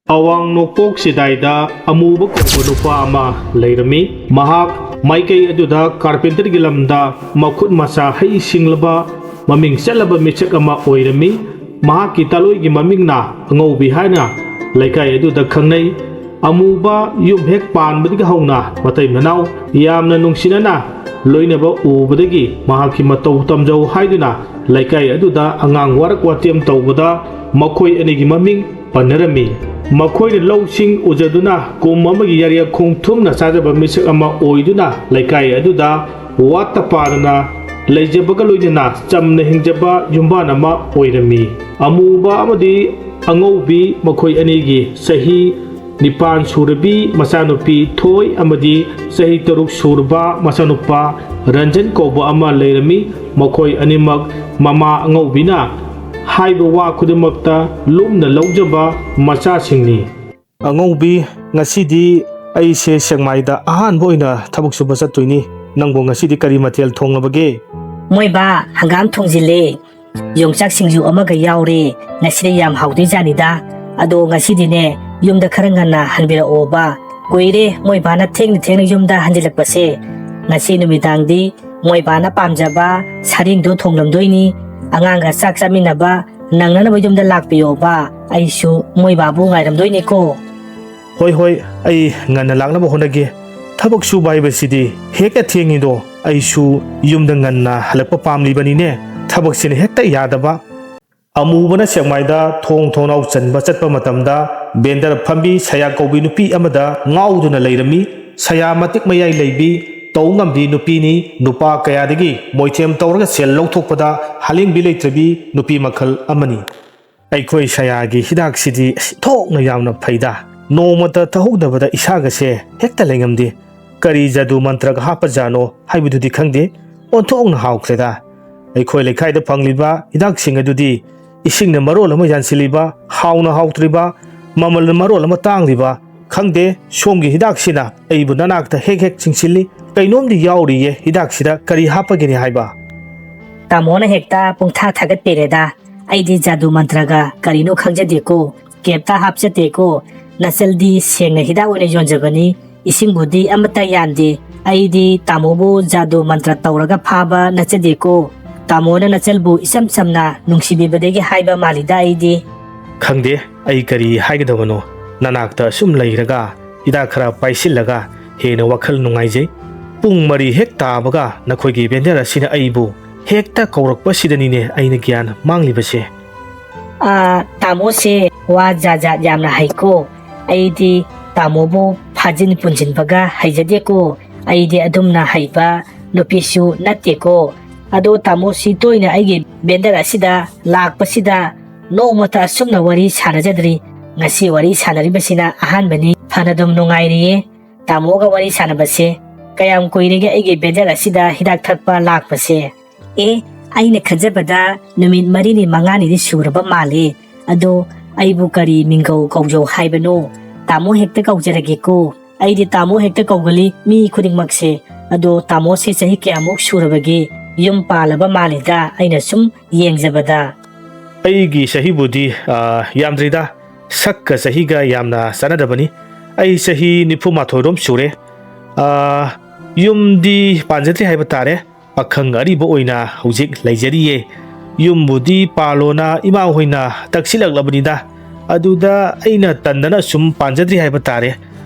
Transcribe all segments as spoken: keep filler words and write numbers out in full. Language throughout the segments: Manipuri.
ꯑꯋꯥꯡ ꯅꯣꯡꯄꯣꯛ ꯆꯤꯗꯥꯏꯗ ꯑꯃꯨꯕ ꯀꯧꯕ ꯅꯨꯄꯥ ꯑꯃ ꯂꯩꯔꯝꯃꯤ꯫ ꯃꯍꯥꯛ ꯃꯥꯏꯀꯩ ꯑꯗꯨꯗ ꯀꯥꯔꯄꯦꯟꯇꯔꯒꯤ ꯂꯝꯗ ꯃꯈꯨꯠ ꯃꯁꯥ ꯍꯩ ꯁꯤꯡꯂꯕ ꯃꯃꯤꯡ ꯆꯠꯂꯕ ꯃꯤꯁꯛ ꯑꯃ ꯑꯣꯏꯔꯝꯃꯤ꯫ ꯃꯍꯥꯛꯀꯤ ꯇꯥꯂꯣꯏꯒꯤ ꯃꯃꯤꯡꯅ ꯑꯉꯧꯕꯤ ꯍꯥꯏꯅ ꯂꯩꯀꯥꯏ ꯑꯗꯨꯗ ꯈꯪꯅꯩ꯫ ꯑꯃꯨꯕ ꯌꯨꯝ ꯍꯦꯛ ꯄꯥꯟꯕꯗꯒꯤ ꯍꯧꯅ ꯃꯇꯩ ꯃꯅꯥꯎ ꯌꯥꯝꯅ ꯅꯨꯡꯁꯤꯅꯅ ꯂꯣꯏꯅꯕ ꯎꯕꯗꯒꯤ ꯃꯍꯥꯛꯀꯤ ꯃꯇꯧ ꯇꯝꯖꯧ ꯍꯥꯏꯗꯨꯅ ꯂꯩꯀꯥꯏ ꯑꯗꯨꯗ ꯑꯉꯥꯡ ꯋꯥꯔꯛ ꯋꯥꯇꯦꯝ ꯇꯧꯕꯗ ꯃꯈꯣꯏ ꯑꯅꯤꯒꯤ ꯃꯃꯤꯡ ꯄꯟꯅꯔꯝꯃꯤ꯫ ꯃꯈꯣꯏꯅ ꯂꯧꯁꯤꯡ ꯎꯖꯗꯨꯅ ꯀꯨꯝ ꯑꯃꯒꯤ ꯌꯥꯔꯤꯌꯥꯈꯣꯡ ꯊꯨꯝꯅ ꯆꯥꯖꯕ ꯃꯤꯁꯛ ꯑꯃ ꯑꯣꯏꯗꯨꯅ ꯂꯩꯀꯥꯏ ꯑꯗꯨꯗ ꯋꯥꯠꯇ ꯄꯥꯗꯅ ꯂꯩꯖꯕꯒ ꯂꯣꯏꯅꯅ ꯆꯝꯅ ꯍꯤꯡꯖꯕ ꯌꯨꯝꯕꯥꯟ ꯑꯃ ꯑꯣꯏꯔꯝꯃꯤ꯫ ꯑꯃꯨꯕ ꯑꯃꯗꯤ ꯑꯉꯧꯕꯤ ꯃꯈꯣꯏ ꯑꯅꯤꯒꯤ ꯆꯍꯤ ꯅꯤꯄꯥꯟ ꯁꯨꯔꯕꯤ ꯃꯆꯥꯅꯨꯄꯤ ꯊꯣꯏ ꯑꯃꯗꯤ ꯆꯍꯤ ꯇꯔꯨꯛ ꯁꯨꯔꯕ ꯃꯆꯥꯅꯨꯄꯥ ꯔꯟꯖꯟ ꯀꯧꯕ ꯑꯃ ꯂꯩꯔꯝꯃꯤ꯫ ꯃꯈꯣꯏ ꯑꯅꯤꯃꯛ ꯃꯃꯥ ꯑꯉꯧꯕꯤꯅ ꯍꯥꯏꯕ ꯋꯥ ꯈꯨꯗꯤꯡꯃꯛꯇ ꯂꯨꯝꯅ ꯂꯧꯖꯕ ꯃꯆꯥꯁꯤꯡꯅꯤ꯫ ꯑꯉꯧꯕꯤ, ꯉꯁꯤꯗꯤ ꯑꯩꯁꯦ ꯁꯦꯛꯃꯥꯏꯗ ꯑꯍꯥꯟꯕ ꯑꯣꯏꯅ ꯊꯕꯛ ꯁꯨꯕ ꯆꯠꯇꯣꯏꯅꯤ꯫ ꯅꯪꯕꯨ ꯉꯁꯤꯗꯤ ꯀꯔꯤ ꯃꯊꯦꯜ ꯊꯣꯡꯂꯕꯒꯦ? ꯃꯣꯏꯕꯥ, ꯍꯪꯒꯥꯝ ꯊꯣꯡꯖꯤꯜꯂꯦ꯫ ꯌꯣꯡꯆꯥꯛ ꯁꯤꯡꯖꯨ ꯑꯃꯒ ꯌꯥꯎꯔꯦ꯫ ꯉꯁꯤꯗꯤ ꯌꯥꯝ ꯍꯥꯎꯗꯣꯏꯖꯥꯠꯅꯤꯗ꯫ ꯑꯗꯣ ꯉꯁꯤꯗꯤꯅꯦ, ꯌꯨꯝꯗ ꯈꯔ ꯉꯟꯅ ꯍꯟꯕꯤꯔꯛꯑꯣꯕ꯫ ꯀꯨꯏꯔꯦ ꯃꯣꯏꯕꯥꯅ ꯊꯦꯡꯅ ꯊꯦꯡꯅ ꯌꯨꯝꯗ ꯍꯟꯖꯤꯜꯂꯛꯄꯁꯦ꯫ ꯉꯁꯤ ꯅꯨꯃꯤꯗꯥꯡꯗꯤ ꯃꯣꯏꯕꯥꯅ ꯄꯥꯝꯖꯕ ꯁꯥꯔꯦꯡꯗꯣ ꯊꯣꯡꯂꯝꯗꯣꯏꯅꯤ꯫ ꯑꯉꯥꯡꯒ ꯆꯥꯛ ꯆꯥꯃꯤꯟꯅꯕ ꯅꯪꯅꯅꯕ ꯌꯨꯝꯗ ꯂꯥꯛꯄꯤꯌꯣꯕ꯫ ꯑꯩꯁꯨ ꯃꯣꯏꯕꯥꯕꯨ ꯉꯥꯏꯔꯝꯗꯣꯏꯅꯤꯀꯣ꯫ ꯍꯣꯏ, ꯍꯣꯏ, ꯑꯩ ꯉꯟꯅ ꯂꯥꯛꯅꯕ ꯍꯣꯠꯅꯒꯦ꯫ ꯊꯕꯛ ꯁꯨꯕ ꯍꯥꯏꯕꯁꯤꯗꯤ ꯍꯦꯛꯇ ꯊꯦꯡꯉꯤꯗꯣ꯫ ꯑꯩꯁꯨ ꯌꯨꯝꯗ ꯉꯟꯅ ꯍꯜꯂꯛꯄ ꯄꯥꯝꯂꯤꯕꯅꯤꯅꯦ꯫ ꯊꯕꯛꯁꯤꯅ ꯍꯦꯛꯇ ꯌꯥꯗꯕ꯫ ꯑꯃꯨꯕꯅ ꯁꯦꯛꯃꯥꯏꯗ ꯊꯣꯡ ꯊꯣꯡꯅꯥꯎ ꯆꯟꯕ ꯆꯠꯄ ꯃꯇꯝꯗ ꯕꯦꯟꯗꯔ ꯐꯝꯕꯤ ꯁꯌꯥ ꯀꯧꯕꯤ ꯅꯨꯄꯤ ꯑꯃꯗ ꯉꯥꯎꯗꯨꯅ ꯂꯩꯔꯝꯃꯤ꯫ ꯁꯌꯥ ꯃꯇꯤꯛ ꯃꯌꯥꯏ ꯂꯩꯕꯤ, ꯇꯧ ꯉꯝꯕꯤ ꯅꯨꯄꯤꯅꯤ꯫ ꯅꯨꯄꯥ ꯀꯌꯥꯗꯒꯤ ꯃꯣꯏꯊꯦꯝ ꯇꯧꯔꯒ ꯁꯦꯜ ꯂꯧꯊꯣꯛꯄꯗ ꯍꯥꯂꯦꯡꯕꯤ ꯂꯩꯇ꯭ꯔꯕꯤ ꯅꯨꯄꯤ ꯃꯈꯜ ꯑꯃꯅꯤ꯫ ꯑꯩꯈꯣꯏ ꯁꯌꯥꯒꯤ ꯍꯤꯗꯥꯛꯁꯤꯗꯤ ꯊꯣꯛꯅ ꯌꯥꯝꯅ ꯐꯩꯗ꯫ ꯅꯣꯡꯃꯇ ꯊꯛꯍꯧꯗꯕꯗ ꯏꯁꯥꯒꯁꯦ ꯍꯦꯛꯇ ꯂꯩꯉꯝꯗꯦ꯫ ꯀꯔꯤ ꯖꯥꯗꯨ ꯃꯟꯇ꯭ꯔꯒ ꯍꯥꯞꯄꯖꯥꯠꯅꯣ ꯍꯥꯏꯕꯗꯨꯗꯤ ꯈꯪꯗꯦ, ꯑꯣꯟꯊꯣꯛꯅ ꯍꯥꯎꯈ꯭ꯔꯦꯗ꯫ ꯑꯩꯈꯣꯏ ꯂꯩꯀꯥꯏꯗ ꯐꯪꯂꯤꯕ ꯍꯤꯗꯥꯛꯁꯤꯡ ꯑꯗꯨꯗꯤ ꯏꯁꯤꯡꯅ ꯃꯔꯣꯜ ꯑꯃ ꯌꯥꯟꯁꯤꯜꯂꯤꯕ, ꯍꯥꯎꯅ ꯍꯥꯎꯇ꯭ꯔꯤꯕ, ꯃꯃꯜꯅ ꯃꯔꯣꯜ ꯑꯃ ꯇꯥꯡꯂꯤꯕ꯫ ꯈꯪꯗꯦ, ꯁꯣꯝꯒꯤ ꯍꯤꯗꯥꯛꯁꯤꯅ ꯑꯩꯕꯨ ꯅꯅꯥꯛꯇ ꯍꯦꯛ ꯍꯦꯛ ꯆꯤꯡꯁꯤꯜꯂꯤ꯫ ꯀꯩꯅꯣꯝꯗꯤ ꯌꯥꯎꯔꯤꯌꯦ ꯍꯤꯗꯥꯛꯁꯤꯗ, ꯀꯔꯤ ꯍꯥꯞꯄꯒꯤꯅꯤ ꯍꯥꯏꯕ? ꯇꯥꯃꯣꯅ ꯍꯦꯛꯇ ꯄꯨꯡꯊꯥ ꯊꯥꯒꯠꯄꯤꯔꯦꯗ꯫ ꯑꯩꯗꯤ ꯖꯥꯗꯨ ꯃꯟꯇ꯭ꯔꯒ ꯀꯔꯤꯅꯣ ꯈꯪꯖꯗꯦꯀꯣ꯫ ꯀꯩꯝꯇ ꯍꯥꯞꯆꯗꯦꯀꯣ꯫ ꯅꯆꯜꯗꯤ ꯁꯦꯡꯅ ꯍꯤꯗꯥꯛ ꯑꯣꯏꯅ ꯌꯣꯟꯖꯕꯅꯤ꯫ ꯏꯁꯤꯡꯕꯨꯗꯤ ꯑꯃꯠꯇ ꯌꯥꯟꯗꯦ꯫ ꯑꯩꯗꯤ ꯇꯥꯃꯣꯕꯨ ꯖꯥꯗꯨ ꯃꯟꯇ꯭ꯔ ꯇꯧꯔꯒ ꯐꯥꯕ ꯅꯠꯆꯗꯦꯀꯣ꯫ ꯇꯥꯃꯣꯅ ꯅꯆꯜꯕꯨ ꯏꯆꯝ ꯆꯝꯅ ꯅꯨꯡꯁꯤꯕꯤꯕꯗꯒꯤ ꯍꯥꯏꯕ ꯃꯥꯜꯂꯤꯗ ꯑꯩꯗꯤ꯫ ꯈꯪꯗꯦ, ꯑꯩ ꯀꯔꯤ ꯍꯥꯏꯒꯗꯕꯅꯣ꯫ ꯅꯅꯥꯛꯇ ꯁꯨꯝ ꯂꯩꯔꯒ, ꯍꯤꯗꯥꯛ ꯈꯔ ꯄꯥꯏꯁꯤꯜꯂꯒ ꯍꯦꯟꯅ ꯋꯥꯈꯜ ꯅꯨꯡꯉꯥꯏꯖꯩ꯫ ꯄꯨꯡ ꯃꯔꯤ ꯍꯦꯛ ꯇꯥꯕꯒ ꯅꯈꯣꯏꯒꯤ ꯚꯦꯟꯗꯔ ꯑꯁꯤꯅ ꯑꯩꯕꯨ ꯍꯦꯛꯇ ꯀꯧꯔꯛꯄꯁꯤꯗꯅꯤꯅꯦ ꯑꯩꯅ ꯒ꯭ꯌꯥꯟ ꯃꯥꯡꯂꯤꯕꯁꯦ꯫ ꯑꯥ, ꯇꯥꯃꯣꯁꯦ ꯋꯥ ꯖꯥꯠ ꯖꯥꯠ ꯌꯥꯝꯅ ꯍꯩꯀꯣ꯫ ꯑꯩꯗꯤ ꯇꯥꯃꯣꯕꯨ ꯐꯥꯖꯤꯟ ꯄꯨꯟꯁꯤꯟꯕꯒ ꯍꯩꯖꯗꯦꯀꯣ꯫ ꯑꯩꯗꯤ ꯑꯗꯨꯝꯅ ꯍꯩꯕ ꯅꯨꯄꯤꯁꯨ ꯅꯠꯇꯦꯀꯣ꯫ ꯑꯗꯣ ꯇꯥꯃꯣꯁꯤ ꯇꯣꯏꯅ ꯑꯩꯒꯤ ꯚꯦꯟꯗꯔ ꯑꯁꯤꯗ ꯂꯥꯛꯄꯁꯤꯗ ꯅꯣꯡꯃꯇ ꯑꯁꯨꯝꯅ ꯋꯥꯔꯤ ꯁꯥꯟꯅꯖꯗ꯭ꯔꯤ꯫ ꯉꯁꯤ ꯋꯥꯔꯤ ꯁꯥꯟꯅꯔꯤꯕꯁꯤꯅ ꯑꯍꯥꯟꯕꯅꯤ꯫ ꯐꯅꯗꯨꯝ ꯅꯨꯡꯉꯥꯏꯔꯤꯌꯦ꯫ ꯇꯥꯃꯣꯒ ꯋꯥꯔꯤ ꯁꯥꯟꯅꯕꯁꯦ꯫ ꯀꯌꯥꯝ ꯀꯨꯏꯔꯒꯦ ꯑꯩꯒꯤ ꯚꯦꯟꯗꯔ ꯑꯁꯤꯗ ꯍꯤꯗꯥꯛ ꯊꯛꯄ ꯂꯥꯛꯄꯁꯦ? ꯑꯦ, ꯑꯩꯅ ꯈꯟꯖꯕꯗ ꯅꯨꯃꯤꯠ ꯃꯔꯤꯅꯤ ꯃꯉꯥꯅꯤꯗꯤ ꯁꯨꯔꯕ ꯃꯥꯜꯂꯦ꯫ ꯑꯗꯣ ꯑꯩꯕꯨ ꯀꯔꯤ ꯃꯤꯡꯒꯧ ꯀꯧꯖꯧ ꯍꯥꯏꯕꯅꯣ? ꯇꯥꯃꯣ ꯍꯦꯛꯇ ꯀꯧꯖꯔꯒꯦꯀꯣ꯫ ꯑꯩꯗꯤ ꯇꯥꯃꯣ ꯍꯦꯛꯇ ꯀꯧꯒꯜꯂꯤ ꯃꯤ ꯈꯨꯗꯤꯡꯃꯛꯁꯦ꯫ ꯑꯗꯣ ꯇꯥꯃꯣꯁꯦ ꯆꯍꯤ ꯀꯌꯥꯃꯨꯛ ꯁꯨꯔꯕꯒꯦ? ꯌꯨꯝ ꯄꯥꯜꯂꯕ ꯃꯥꯜꯂꯤꯗ ꯑꯩꯅ ꯁꯨꯝ ꯌꯦꯡꯖꯕꯗ꯫ ꯑꯩꯒꯤ ꯆꯍꯤꯕꯨꯗꯤ, ꯑ, ꯌꯥꯝꯗ꯭ꯔꯤꯗ꯫ ꯁꯛꯀ ꯆꯍꯤꯒ ꯌꯥꯝꯅ ꯆꯥꯟꯅꯗꯕꯅꯤ꯫ ꯑꯩ ꯆꯍꯤ ꯅꯤꯐꯨ ꯃꯥꯊꯣꯏꯔꯣꯝ ꯁꯨꯔꯦ꯫ ꯑ, ꯌꯨꯝꯗꯤ ꯄꯥꯟꯖꯗ꯭ꯔꯤ ꯍꯥꯏꯕ ꯇꯥꯔꯦ꯫ ꯄꯥꯈꯪ ꯑꯔꯤꯕ ꯑꯣꯏꯅ ꯍꯧꯖꯤꯛ ꯂꯩꯖꯔꯤꯌꯦ꯫ ꯌꯨꯝꯕꯨꯗꯤ ꯄꯥꯜꯂꯣꯅ ꯏꯃꯥ ꯍꯣꯏꯅ ꯇꯛꯁꯤꯜꯂꯛꯂꯕꯅꯤꯗ꯫ ꯑꯗꯨꯗ ꯑꯩꯅ ꯇꯟꯗꯅ ꯁꯨꯝ ꯄꯥꯟꯖꯗ꯭ꯔꯤ ꯍꯥꯏꯕ ꯇꯥꯔꯦ꯫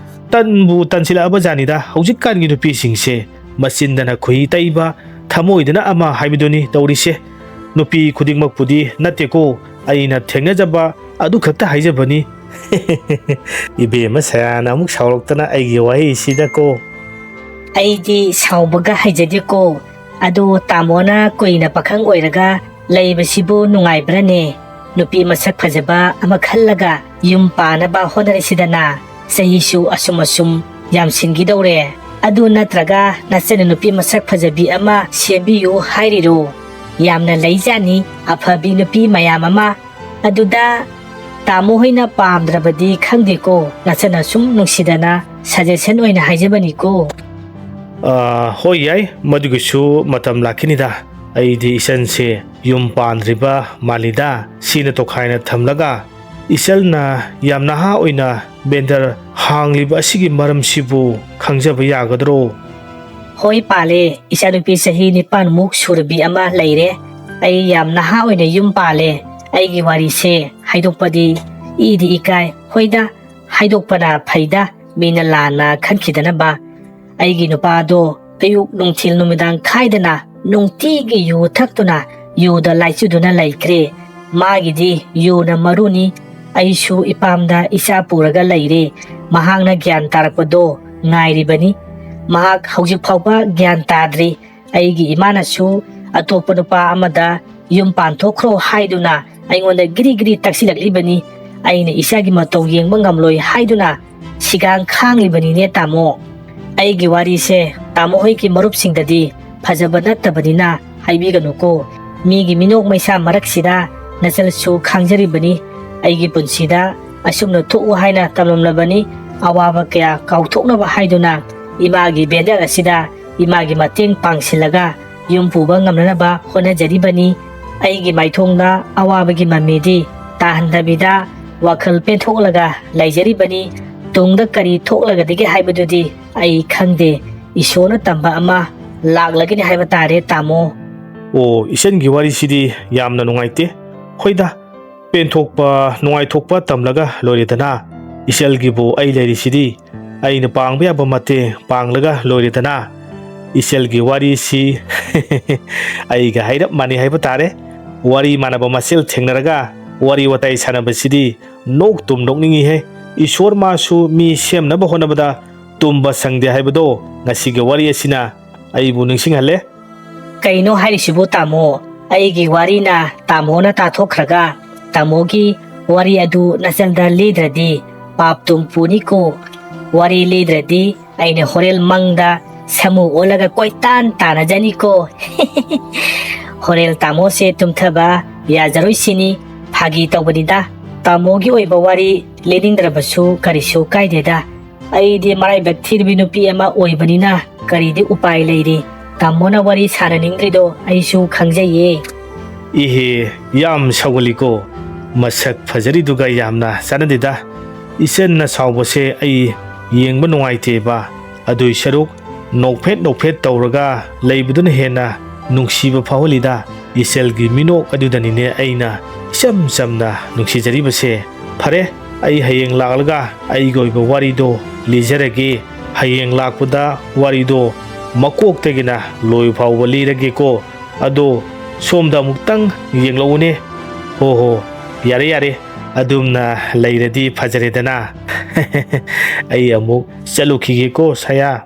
ꯇꯟꯕꯨ ꯇꯟꯁꯤꯜꯂꯛꯑꯕ ꯖꯥꯠꯅꯤꯗ ꯍꯧꯖꯤꯛꯀꯥꯟꯒꯤ ꯅꯨꯄꯤꯁꯤꯡꯁꯦ꯫ ꯃꯆꯤꯟꯗꯅ ꯈꯨꯍꯤ ꯇꯩꯕ, ꯊꯃꯣꯏꯗꯅ ꯑꯃ ꯍꯥꯏꯕꯗꯨꯅꯤ ꯇꯧꯔꯤꯁꯦ꯫ ꯅꯨꯄꯤ ꯈꯨꯗꯤꯡꯃꯛꯄꯨꯗꯤ ꯅꯠꯇꯦꯀꯣ, ꯑꯩꯅ ꯊꯦꯡꯅꯖꯕ ꯑꯗꯨ ꯈꯛꯇ ꯍꯥꯏꯖꯕꯅꯤ꯫ ꯏꯕꯦꯝꯃ ꯁꯌꯥꯅ ꯑꯃꯨꯛ ꯁꯥꯎꯔꯛꯇꯅ ꯑꯩꯒꯤ ꯋꯥꯍꯩꯁꯤꯗꯀꯣ꯫ ꯑꯩꯗꯤ ꯁꯥꯎꯕꯒ ꯍꯩꯖꯗꯦꯀꯣ꯫ ꯑꯗꯣ ꯇꯥꯃꯣꯅ ꯀꯨꯏꯅ ꯄꯥꯈꯪ ꯑꯣꯏꯔꯒ ꯂꯩꯕꯁꯤꯕꯨ ꯅꯨꯡꯉꯥꯏꯕ꯭ꯔꯅꯦ? ꯅꯨꯄꯤ ꯃꯁꯛ ꯐꯖꯕ ꯑꯃ ꯈꯜꯂꯒ ꯌꯨꯝ ꯄꯥꯅꯕ ꯍꯣꯠꯅꯔꯤꯁꯤꯗꯅ꯫ ꯆꯍꯤꯁꯨ ꯑꯁꯨꯝ ꯑꯁꯨꯝ ꯌꯥꯝꯁꯤꯟꯈꯤꯗꯧꯔꯦ꯫ ꯑꯗꯨ ꯅꯠꯇ꯭ꯔꯒ ꯅꯆꯟꯅ ꯅꯨꯄꯤ ꯃꯁꯛ ꯐꯖꯕꯤ ꯑꯃ ꯁꯦꯝꯕꯤꯌꯨ ꯍꯥꯏꯔꯤꯔꯣ? ꯌꯥꯝꯅ ꯂꯩꯖꯥꯠꯅꯤ ꯑꯐꯕꯤ ꯅꯨꯄꯤ ꯃꯌꯥꯝ ꯑꯃ꯫ ꯑꯗꯨꯗ ꯇꯥꯃꯣ ꯍꯣꯏꯅ ꯄꯥꯝꯗ꯭ꯔꯕꯗꯤ ꯈꯪꯗꯦꯀꯣ, ꯅꯆꯟꯅ ꯁꯨꯝ ꯅꯨꯡꯁꯤꯗꯅ suggestion ꯑꯣꯏꯅ ꯍꯥꯏꯖꯕꯅꯤꯀꯣ꯫ ꯑꯥ, ꯍꯣꯏ, ꯌꯥꯏ, ꯃꯗꯨꯒꯤꯁꯨ ꯃꯇꯝ ꯂꯥꯛꯈꯤꯅꯤꯗ꯫ ꯑꯩꯗꯤ ꯏꯆꯟꯁꯦ ꯌꯨꯝ ꯄꯥꯟꯗ꯭ꯔꯤꯕ ꯃꯥꯜꯂꯤꯗ, ꯁꯤꯅ ꯇꯣꯈꯥꯏꯅ ꯊꯝꯂꯒ ꯏꯆꯜꯅ ꯌꯥꯝ ꯅꯍꯥ ꯑꯣꯏꯅ ꯕꯦꯟꯗꯔ ꯍꯥꯡꯂꯤꯕ ꯑꯁꯤꯒꯤ ꯃꯔꯝꯁꯤꯕꯨ ꯈꯪꯖꯕ ꯌꯥꯒꯗ꯭ꯔꯣ? ꯍꯣꯏ ꯄꯥꯜꯂꯦ, ꯏꯆꯥꯅꯨꯄꯤ ꯆꯍꯤ ꯅꯤꯄꯥꯟꯃꯨꯛ ꯁꯨꯔꯕꯤ ꯑꯃ ꯂꯩꯔꯦ꯫ ꯑꯩ ꯌꯥꯝ ꯅꯍꯥ ꯑꯣꯏꯅ ꯌꯨꯝ ꯄꯥꯜꯂꯦ꯫ ꯑꯩꯒꯤ ꯋꯥꯔꯤꯁꯦ ꯍꯥꯏꯗꯣꯛꯄꯗꯤ ꯏꯗꯤ ꯏꯀꯥꯏ꯫ ꯍꯣꯏꯗ, ꯍꯥꯏꯗꯣꯛꯄꯅ ꯐꯩꯗ, ꯃꯤꯅ ꯂꯥꯟꯅ ꯈꯟꯈꯤꯗꯅꯕ꯫ ꯑꯩꯒꯤ ꯅꯨꯄꯥꯗꯣ ꯑꯌꯨꯛ ꯅꯨꯡꯊꯤꯜ ꯅꯨꯃꯤꯗꯥꯡ ꯈꯥꯏꯗꯅ ꯅꯨꯡꯇꯤꯒꯤ ꯌꯨ ꯊꯛꯇꯨꯅ ꯌꯨꯗ ꯂꯥꯏꯆꯨꯗꯨꯅ ꯂꯩꯈ꯭ꯔꯦ꯫ ꯃꯥꯒꯤꯗꯤ ꯌꯨꯅ ꯃꯔꯨꯅꯤ꯫ ꯑꯩꯁꯨ ꯏꯄꯥꯝꯗ ꯏꯆꯥ ꯄꯨꯔꯒ ꯂꯩꯔꯦ꯫ ꯃꯍꯥꯛꯅ ꯒ꯭ꯌꯥꯟ ꯇꯥꯔꯛꯄꯗꯣ ꯉꯥꯏꯔꯤꯕꯅꯤ꯫ ꯃꯍꯥꯛ ꯍꯧꯖꯤꯛ ꯐꯥꯎꯕ ꯒ꯭ꯌꯥꯟ ꯇꯥꯗ꯭ꯔꯤ꯫ ꯑꯩꯒꯤ ꯏꯃꯥꯅꯁꯨ ꯑꯇꯣꯞꯄ ꯅꯨꯄꯥ ꯑꯃꯗ ꯌꯨꯝ ꯄꯥꯟꯊꯣꯛꯈ꯭ꯔꯣ ꯍꯥꯏꯗꯨꯅ ꯑꯩꯉꯣꯟꯗ ꯒꯤꯔꯤ ꯒꯤꯔꯤ ꯇꯛꯁꯤꯜꯂꯛꯂꯤꯕꯅꯤ꯫ ꯑꯩꯅ ꯏꯆꯥꯒꯤ ꯃꯇꯧ ꯌꯦꯡꯕ ꯉꯝꯂꯣꯏ ꯍꯥꯏꯗꯨꯅ ꯁꯤꯒꯥꯡ ꯈꯥꯡꯂꯤꯕꯅꯤꯅꯦ ꯇꯥꯃꯣ꯫ ꯑꯩꯒꯤ ꯋꯥꯔꯤꯁꯦ ꯇꯥꯃꯣ ꯍꯣꯏꯒꯤ ꯃꯔꯨꯞꯁꯤꯡꯗꯗꯤ ꯐꯖꯕ ꯅꯠꯇꯕꯅꯤꯅ ꯍꯥꯏꯕꯤꯒꯅꯨꯀꯣ꯫ ꯃꯤꯒꯤ ꯃꯤꯅꯣꯛ ꯃꯩꯁꯥ ꯃꯔꯛꯁꯤꯗ ꯅꯆꯜꯁꯨ ꯈꯥꯡꯖꯔꯤꯕꯅꯤ꯫ ꯑꯩꯒꯤ ꯄꯨꯟꯁꯤꯗ ꯑꯁꯨꯝꯅ ꯊꯣꯛꯎ ꯍꯥꯏꯅ ꯇꯝꯂꯝꯂꯕꯅꯤ꯫ ꯑꯋꯥꯕ ꯀꯌꯥ ꯀꯥꯎꯊꯣꯛꯅꯕ ꯍꯥꯏꯗꯨꯅ ꯏꯃꯥꯒꯤ ꯕꯦꯟꯗꯔ ꯑꯁꯤꯗ ꯏꯃꯥꯒꯤ ꯃꯇꯦꯡ ꯄꯥꯡꯁꯤꯜꯂꯒ ꯌꯨꯝ ꯄꯨꯕ ꯉꯝꯅꯅꯕ ꯍꯣꯠꯅꯖꯔꯤꯕꯅꯤ꯫ ꯑꯩꯒꯤ ꯃꯥꯏꯊꯣꯡꯗ ꯑꯋꯥꯕꯒꯤ ꯃꯃꯤꯗꯤ ꯇꯥꯍꯟꯗꯕꯤꯗ ꯋꯥꯈꯜ ꯄꯦꯟꯊꯣꯛꯂꯒ ꯂꯩꯖꯔꯤꯕꯅꯤ꯫ ꯇꯨꯡꯗ ꯀꯔꯤ ꯊꯣꯛꯂꯒꯗꯒꯦ ꯍꯥꯏꯕꯗꯨꯗꯤ ꯑꯩ ꯈꯪꯗꯦ꯫ ꯏꯁꯣꯔꯅ ꯇꯝꯕ ꯑꯃ ꯂꯥꯛꯂꯒꯅꯤ ꯍꯥꯏꯕ ꯇꯥꯔꯦ, ꯇꯥꯃꯣ꯫ ꯑꯣ, ꯏꯆꯟꯒꯤ ꯋꯥꯔꯤꯁꯤꯗꯤ ꯌꯥꯝꯅ ꯅꯨꯡꯉꯥꯏꯇꯦ꯫ ꯍꯣꯏꯗ, ꯄꯦꯟꯊꯣꯛꯄ, ꯅꯨꯡꯉꯥꯏꯊꯣꯛꯄ ꯇꯝꯂꯒ ꯂꯣꯏꯔꯦꯗꯅ꯫ ꯏꯆꯜꯒꯤꯕꯨ ꯑꯩ ꯂꯩꯔꯤꯁꯤꯗꯤ꯫ ꯑꯩꯅ ꯄꯥꯡꯕ ꯌꯥꯕ ꯃꯇꯦꯡ ꯄꯥꯡꯂꯒ ꯂꯣꯏꯔꯦꯗꯅ꯫ ꯏꯆꯜꯒꯤ ꯋꯥꯔꯤꯁꯤ ꯑꯩꯒ ꯍꯥꯏꯔꯞ ꯃꯥꯟꯅꯩ ꯍꯥꯏꯕ ꯇꯥꯔꯦ꯫ ꯋꯥꯔꯤ ꯃꯥꯟꯅꯕ ꯃꯁꯦꯜ ꯊꯦꯡꯅꯔꯒ ꯋꯥꯔꯤ ꯋꯥꯇꯥꯏ ꯁꯥꯟꯅꯕꯁꯤꯗꯤ ꯅꯣꯛ ꯇꯨꯝ ꯅꯣꯛꯅꯤꯡꯉꯤꯍꯦ꯫ ꯏꯁꯣꯔ ꯃꯥꯁꯨ ꯃꯤ ꯁꯦꯝꯅꯕ ꯍꯣꯠꯅꯕꯗ ꯇꯨꯝꯕ ꯁꯪꯗꯦ ꯍꯥꯏꯕꯗꯣ ꯉꯁꯤꯒꯤ ꯋꯥꯔꯤ ꯑꯁꯤꯅ ꯑꯩꯕꯨ ꯅꯤꯡꯁꯤꯡꯍꯜꯂꯦ꯫ ꯀꯩꯅꯣ ꯍꯥꯏꯔꯤꯁꯤꯕꯨ ꯇꯥꯃꯣ? ꯑꯩꯒꯤ ꯋꯥꯔꯤꯅ ꯇꯥꯃꯣꯅ ꯇꯥꯊꯣꯛꯈ꯭ꯔꯒ ꯇꯥꯃꯣꯒꯤ ꯋꯥꯔꯤ ꯑꯗꯨ ꯅꯆꯜꯗ ꯂꯤꯗ꯭ꯔꯗꯤ ꯄꯥꯞ ꯇꯨꯝ ꯄꯨꯅꯤꯀꯣ꯫ ꯋꯥꯔꯤ ꯂꯤꯗ꯭ꯔꯗꯤ ꯑꯩꯅ ꯍꯣꯔꯦꯟ ꯃꯪꯗ ꯁꯥꯃꯨ ꯑꯣꯜꯂꯒ ꯀꯣꯏꯇꯥꯟ ꯇꯥꯟꯅꯖꯅꯤꯀꯣ꯫ ꯍꯣꯔꯦꯟ ꯇꯥꯃꯣꯁꯦ ꯇꯨꯝꯊꯕ ꯌꯥꯖꯔꯣꯏ ꯁꯤꯅꯤ꯫ ꯐꯥꯒꯤ ꯇꯧꯕꯅꯤꯗ꯫ ꯇꯥꯃꯣꯒꯤ ꯑꯣꯏꯕ ꯋꯥꯔꯤ ꯂꯤꯅꯤꯡꯗ꯭ꯔꯕꯁꯨ ꯀꯔꯤꯁꯨ ꯀꯥꯏꯗꯦꯗ꯫ ꯑꯩꯗꯤ ꯃꯔꯥꯏꯕꯛ ꯊꯤꯔꯕꯤ ꯅꯨꯄꯤ ꯑꯃ ꯑꯣꯏꯕꯅꯤꯅ ꯀꯔꯤꯗꯤ ꯎꯄꯥꯏ ꯂꯩꯔꯤ? ꯇꯥꯃꯣꯅ ꯋꯥꯔꯤ ꯁꯥꯟꯅꯅꯤꯡꯗ꯭ꯔꯤꯗꯣ ꯑꯩꯁꯨ ꯈꯪꯖꯩꯌꯦ꯫ ꯏꯍꯦ, ꯌꯥꯝ ꯁꯥꯎꯒꯜꯂꯤꯀꯣ꯫ ꯃꯁꯛ ꯐꯖꯔꯤꯗꯨꯒ ꯌꯥꯝꯅ ꯆꯥꯟꯅꯗꯦꯗ꯫ ꯏꯆꯟꯅ ꯁꯥꯎꯕꯁꯦ ꯑꯩ ꯌꯦꯡꯕ ꯅꯨꯡꯉꯥꯏꯇꯦꯕ꯫ ꯑꯗꯨꯏ ꯁꯔꯨꯛ ꯅꯣꯛꯐꯦꯠ ꯅꯣꯛꯐꯦꯠ ꯇꯧꯔꯒ ꯂꯩꯕꯗꯨꯅ ꯍꯦꯟꯅ ꯅꯨꯡꯁꯤꯕ ꯐꯥꯎꯍꯜꯂꯤꯗ꯫ ꯏꯆꯜꯒꯤ ꯃꯤꯅꯣꯛ ꯑꯗꯨꯗꯅꯤꯅꯦ ꯑꯩꯅ ꯏꯆꯝ ꯆꯝꯅ ꯅꯨꯡꯁꯤꯖꯔꯤꯕꯁꯦ꯫ ꯐꯔꯦ, ꯑꯩ ꯍꯌꯦꯡ ꯂꯥꯛꯂꯒ ꯑꯩꯒꯤ ꯑꯣꯏꯕ ꯋꯥꯔꯤꯗꯣ ꯂꯤꯖꯔꯒꯦ꯫ ꯍꯌꯦꯡ ꯂꯥꯛꯄꯗ ꯋꯥꯔꯤꯗꯣ ꯃꯀꯣꯛꯇꯒꯤꯅ ꯂꯣꯏ ꯐꯥꯎꯕ ꯂꯤꯔꯒꯦꯀꯣ꯫ ꯑꯗꯣ ꯁꯣꯝꯗ ꯑꯃꯨꯛꯇꯪ ꯌꯦꯡꯂꯛꯎꯅꯦ꯫ ꯍꯣ ꯍꯣ, ꯌꯥꯔꯦ ꯌꯥꯔꯦ, ꯑꯗꯨꯝꯅ ꯂꯩꯔꯗꯤ ꯐꯖꯔꯦꯗꯅ꯫ ꯑꯩ ꯑꯃꯨꯛ ꯆꯠꯂꯨꯈꯤꯒꯦꯀꯣ ꯁꯌꯥ꯫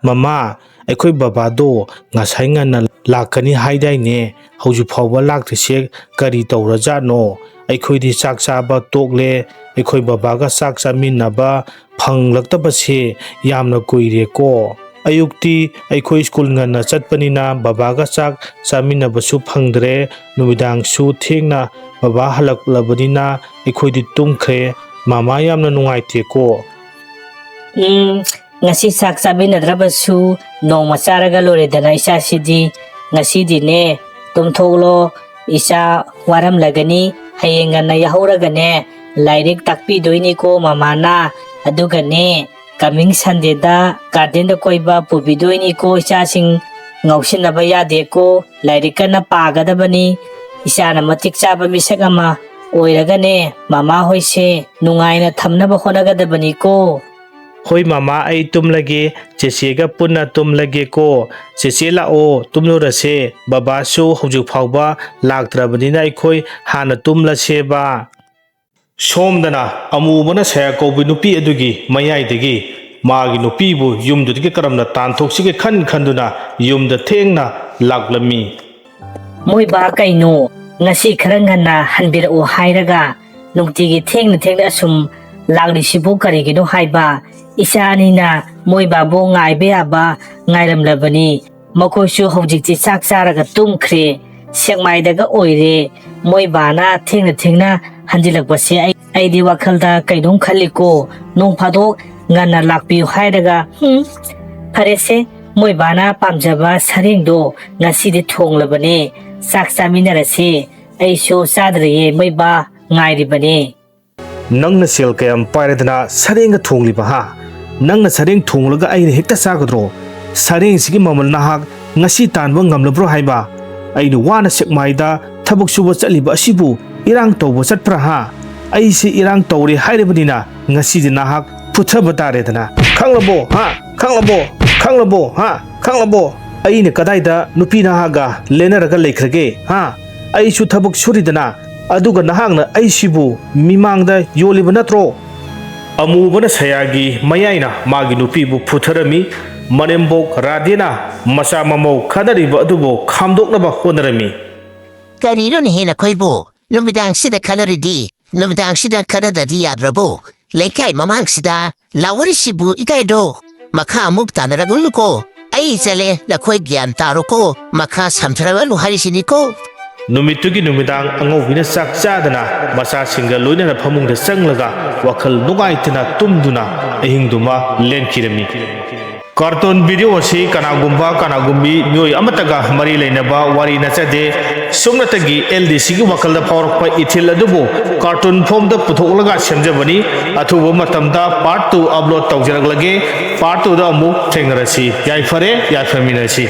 ꯃꯃꯥ, ꯑꯩꯈꯣꯏ ꯕꯕꯥꯗꯣ ꯉꯁꯥꯏ ꯉꯟꯅ ꯂꯥꯛꯀꯅꯤ ꯍꯥꯏꯗꯥꯏꯅꯦ? ꯍꯧꯖꯤꯛ ꯐꯥꯎꯕ ꯂꯥꯛꯇ꯭ꯔꯤꯁꯦ ꯀꯔꯤ ꯇꯧꯔꯖꯥꯠꯅꯣ? ꯑꯩꯈꯣꯏꯗꯤ ꯆꯥꯛ ꯆꯥꯕ ꯇꯣꯛꯂꯦ, ꯑꯩꯈꯣꯏ ꯕꯕꯥꯒ ꯆꯥꯛ ꯆꯥꯃꯤꯟꯅꯕ ꯐꯪꯂꯛꯇꯕꯁꯦ ꯌꯥꯝꯅ ꯀꯨꯏꯔꯦꯀꯣ꯫ ꯑꯌꯨꯛꯇꯤ ꯑꯩꯈꯣꯏ ꯁ꯭ꯀꯨꯜ ꯉꯟꯅ ꯆꯠꯄꯅꯤꯅ ꯕꯕꯥꯒ ꯆꯥꯛ ꯆꯥꯃꯤꯟꯅꯕꯁꯨ ꯐꯪꯗ꯭ꯔꯦ, ꯅꯨꯃꯤꯗꯥꯡꯁꯨ ꯊꯦꯡꯅ ꯕꯕꯥ ꯍꯜꯂꯛꯂꯕꯅꯤꯅ ꯑꯩꯈꯣꯏꯗꯤ ꯇꯨꯝꯈ꯭ꯔꯦ꯫ ꯃꯃꯥ ꯌꯥꯝꯅ ꯅꯨꯡꯉꯥꯏꯇꯦꯀꯣ꯫ ꯎꯝ, ꯉꯁꯤ ꯆꯥꯛ ꯆꯥꯃꯤꯟꯅꯗ꯭ꯔꯕꯁꯨ ꯅꯣꯡꯃ ꯆꯥꯔꯒ ꯂꯣꯏꯔꯦꯗꯅ ꯏꯆꯥꯁꯤꯗꯤ꯫ ꯉꯁꯤꯗꯤꯅꯦ, ꯇꯨꯝꯊꯣꯛꯂꯣ, ꯏꯆꯥ ꯋꯥꯔꯝꯂꯒꯅꯤ꯫ ꯍꯌꯦꯡ ꯉꯟꯅ ꯌꯥꯍꯧꯔꯒꯅꯦ, ꯂꯥꯏꯔꯤꯛ ꯇꯥꯛꯄꯤꯗꯣꯏꯅꯤꯀꯣ ꯃꯃꯥꯅ꯫ ꯑꯗꯨꯒꯅꯦ, coming Sundayꯗ gardenꯗ ꯀꯣꯏꯕ ꯄꯨꯕꯤꯗꯣꯏꯅꯤꯀꯣ ꯏꯆꯥꯁꯤꯡ꯫ ꯉꯥꯎꯁꯤꯟꯅꯕ ꯌꯥꯗꯦꯀꯣ, ꯂꯥꯏꯔꯤꯛ ꯀꯟꯅ ꯄꯥꯒꯗꯕꯅꯤ꯫ ꯏꯆꯥꯅ ꯃꯇꯤꯛ ꯆꯥꯕ ꯃꯤꯁꯛ ꯑꯃ ꯑꯣꯏꯔꯒꯅꯦ, ꯃꯃꯥ ꯍꯣꯏꯁꯦ ꯅꯨꯡꯉꯥꯏꯅ ꯊꯝꯅꯕ ꯍꯣꯠꯅꯒꯗꯕꯅꯤꯀꯣ꯫ ꯍꯣꯏ ꯃꯃꯥ, ꯑꯩ ꯇꯨꯝꯂꯒꯦ, ꯆꯦꯆꯦꯒ ꯄꯨꯟꯅ ꯇꯨꯝꯂꯒꯦꯀꯣ꯫ ꯆꯦꯆꯦ ꯂꯥꯛꯑꯣ, ꯇꯨꯝꯂꯨꯔꯁꯦ꯫ ꯕꯕꯥꯁꯨ ꯍꯧꯖꯤꯛ ꯐꯥꯎꯕ ꯂꯥꯛꯇ꯭ꯔꯕꯅꯤꯅ ꯑꯩꯈꯣꯏ ꯍꯥꯟꯅ ꯇꯨꯝꯂꯁꯦꯕ꯫ ꯁꯣꯝꯗꯅ ꯑꯃꯨꯕꯅ ꯁꯌꯥ ꯀꯧꯕꯤ ꯅꯨꯄꯤ ꯑꯗꯨꯒꯤ ꯃꯌꯥꯏꯗꯒꯤ ꯃꯥꯒꯤ ꯅꯨꯄꯤꯕꯨ ꯌꯨꯝꯗꯨꯗꯒꯤ ꯀꯔꯝꯅ ꯇꯥꯟꯊꯣꯛꯁꯤꯒꯦ ꯈꯟ ꯈꯟꯗꯨꯅ ꯌꯨꯝꯗ ꯊꯦꯡꯅ ꯂꯥꯛꯂꯝꯃꯤ꯫ ꯃꯣꯏ ꯕꯥ, ꯀꯩꯅꯣ ꯉꯁꯤ ꯈꯔ ꯉꯟꯅ ꯍꯟꯕꯤꯔꯛꯑꯣ ꯍꯥꯏꯔꯒ ꯅꯨꯡꯇꯤꯒꯤ ꯊꯦꯡꯅ ꯊꯦꯡꯅ ꯑꯁꯨꯝ ꯂꯥꯛꯂꯤꯁꯤꯕꯨ ꯀꯔꯤꯒꯤꯅꯣ ꯍꯥꯏꯕ? ꯏꯆꯥ ꯑꯅꯤꯅ ꯃꯣꯏ ꯕꯥꯕꯨ ꯉꯥꯏꯕ ꯌꯥꯕ ꯉꯥꯏꯔꯝꯂꯕꯅꯤ꯫ ꯃꯈꯣꯏꯁꯨ ꯍꯧꯖꯤꯛꯇꯤ ꯆꯥꯛ ꯆꯥꯔꯒ ꯇꯨꯝꯈ꯭ꯔꯦ, ꯁꯦꯛꯃꯥꯏꯗꯒ ꯑꯣꯏꯔꯦ꯫ ꯃꯣꯏ ꯕꯥꯅ ꯊꯦꯡꯅ ꯊꯦꯡꯅ ꯍꯟꯖꯤꯜꯂꯛꯄꯁꯦ ꯑꯩ, ꯑꯩꯗꯤ ꯋꯥꯈꯜꯗ ꯀꯩꯅꯣꯝ ꯈꯜꯂꯤꯀꯣ꯫ ꯅꯣꯡ ꯐꯥꯗꯣꯛ ꯉꯟꯅ ꯂꯥꯛꯄꯤꯌꯨ ꯍꯥꯏꯔꯒ, ꯍꯨꯝ, ꯐꯔꯦꯁꯦ, ꯃꯣꯏ ꯕꯥꯅ ꯄꯥꯝꯖꯕ ꯁꯔꯦꯡꯗꯣ ꯉꯁꯤꯗꯤ ꯊꯣꯡꯂꯕꯅꯦ, ꯆꯥꯛ ꯆꯥꯃꯤꯟꯅꯔꯁꯦ꯫ ꯑꯩꯁꯨ ꯆꯥꯗ꯭ꯔꯤꯌꯦ, ꯃꯣꯏ ꯕꯥ ꯉꯥꯏꯔꯤꯕꯅꯦ꯫ ꯅꯪꯅ ꯁꯦꯜ ꯀꯌꯥꯝ ꯄꯥꯏꯔꯗꯅ ꯁꯔꯦꯡꯒ ꯊꯣꯡꯂꯤꯕ, ꯍꯥ? ꯅꯪꯅ ꯁꯔꯦꯡ ꯊꯣꯡꯂꯒ ꯑꯩꯅ ꯍꯦꯛꯇ ꯆꯥꯒꯗ꯭ꯔꯣ? ꯁꯔꯦꯡꯁꯤꯒꯤ ꯃꯃꯜ ꯅꯍꯥꯛ ꯉꯁꯤ ꯇꯥꯟꯕ ꯉꯝꯂꯕ꯭ꯔꯣ ꯍꯥꯏꯕ? ꯑꯩꯅ ꯋꯥꯅ ꯁꯦꯛꯃꯥꯏꯗ ꯊꯕꯛ ꯁꯨꯕ ꯆꯠꯂꯤꯕ ꯑꯁꯤꯕꯨ ꯏꯔꯥꯡ ꯇꯧꯕ ꯆꯠꯄ꯭ꯔꯥ, ꯍꯥ? ꯑꯩꯁꯦ ꯏꯔꯥꯡ ꯇꯧꯔꯦ ꯍꯥꯏꯔꯕꯅꯤꯅ ꯉꯁꯤꯗꯤ ꯅꯍꯥꯛ ꯐꯨꯊꯕ ꯇꯥꯔꯦꯗꯅ꯫ ꯈꯪꯂꯕꯣ, ꯍꯥ? ꯈꯪꯂꯕꯣ? ꯈꯪꯂꯕꯣ, ꯍꯥ? ꯈꯪꯂꯕꯣ? ꯑꯩꯅ ꯀꯗꯥꯏꯗ ꯅꯨꯄꯤ ꯅꯍꯥꯒ ꯂꯦꯟꯅꯔꯒ ꯂꯩꯈ꯭ꯔꯒꯦ, ꯍꯥ? ꯑꯩꯁꯨ ꯊꯕꯛ ꯁꯨꯔꯤꯗꯅ, ꯑꯗꯨꯒ ꯅꯍꯥꯛꯅ ꯑꯩꯁꯤꯕꯨ ꯃꯤꯃꯥꯡꯗ ꯌꯣꯜꯂꯤꯕ ꯅꯠꯇ꯭ꯔꯣ? ꯑꯃꯨꯕꯅ ꯁꯌꯥꯒꯤ ꯃꯌꯥꯏꯅ ꯃꯥꯒꯤ ꯅꯨꯄꯤꯕꯨ ꯐꯨꯊꯔꯝꯃꯤ꯫ ꯃꯅꯦꯝꯕꯣꯛ ꯔꯥꯙꯦꯅ ꯃꯆꯥ ꯃꯃꯧ ꯈꯠꯅꯔꯤꯕ ꯑꯗꯨꯕꯨ ꯈꯥꯝꯗꯣꯛꯅꯕ ꯍꯣꯠꯅꯔꯝꯃꯤ꯫ ꯀꯔꯤꯅꯣꯅꯦꯍꯦ ꯅꯈꯣꯏꯕꯨ? ꯅꯨꯃꯤꯗꯥꯡꯁꯤꯗ ꯈꯠꯅꯔꯤꯗꯤ? ꯅꯨꯃꯤꯗꯥꯡꯁꯤꯗ ꯈꯠꯅꯗ꯭ꯔꯗꯤ ꯌꯥꯗ꯭ꯔꯕꯣ? ꯂꯩꯀꯥꯏ ꯃꯃꯥꯡꯁꯤꯗ ꯂꯥꯎꯔꯤꯁꯤꯕꯨ ꯏꯀꯥꯏꯗ꯭ꯔꯣ? ꯃꯈꯥ ꯑꯃꯨꯛ ꯇꯥꯅꯔꯒꯅꯨꯀꯣ꯫ ꯑꯩ ꯆꯠꯂꯦ, ꯅꯈꯣꯏ ꯒ꯭ꯌꯥꯟ ꯇꯥꯔꯣꯀꯣ꯫ ꯃꯈꯥ ꯁꯝꯊꯔꯒꯅꯨ ꯍꯥꯏꯔꯤꯁꯤꯅꯤꯀꯣ꯫ ꯅꯨꯃꯤꯠꯇꯨꯒꯤ ꯅꯨꯃꯤꯗꯥꯡ ꯑꯉꯧꯕꯤꯅ ꯆꯥꯛ ꯆꯥꯗꯅ ꯃꯆꯥꯁꯤꯡꯒ ꯂꯣꯏꯅꯅ ꯐꯃꯨꯡꯗ ꯆꯪꯂꯒ ꯋꯥꯈꯜ ꯅꯨꯡꯉꯥꯏꯇꯅ ꯇꯨꯝꯗꯨꯅ ꯑꯍꯤꯡꯗꯨꯃ ꯂꯦꯟꯈꯤꯔꯝꯃꯤ꯫ ꯀꯥꯔꯇꯨꯟ ꯚꯤꯗꯤꯑꯣ ꯑꯁꯤ ꯀꯅꯥꯒꯨꯝꯕ ꯀꯅꯥꯒꯨꯝꯕꯤ ꯃꯤꯑꯣꯏ ꯑꯃꯠꯇꯒ ꯃꯔꯤ ꯂꯩꯅꯕ ꯋꯥꯔꯤ ꯅꯠꯆꯗꯦ꯫ ꯁꯨꯞꯅꯇꯒꯤ ꯑꯦꯜ ꯗꯤ ꯁꯤꯒꯤ ꯋꯥꯈꯜꯗ ꯐꯥꯎꯔꯛꯄ ꯏꯊꯤꯜ ꯑꯗꯨꯕꯨ ꯀꯥꯔꯇꯨꯟ ꯐꯣꯝꯗ ꯄꯨꯊꯣꯛꯂꯒ ꯁꯦꯝꯖꯕꯅꯤ꯫ ꯑꯊꯨꯕ ꯃꯇꯝꯗ ꯄꯥꯔꯠ ꯇꯨ ꯑꯞꯂꯣꯗ ꯇꯧꯖꯔꯛꯂꯒꯦ꯫ ꯄꯥꯔꯠ ꯇꯨꯗ ꯑꯃꯨꯛ ꯊꯦꯡꯅꯔꯁꯤ꯫ ꯌꯥꯏꯐꯔꯦ, ꯌꯥꯏꯐꯃꯤꯟꯅꯁꯤ꯫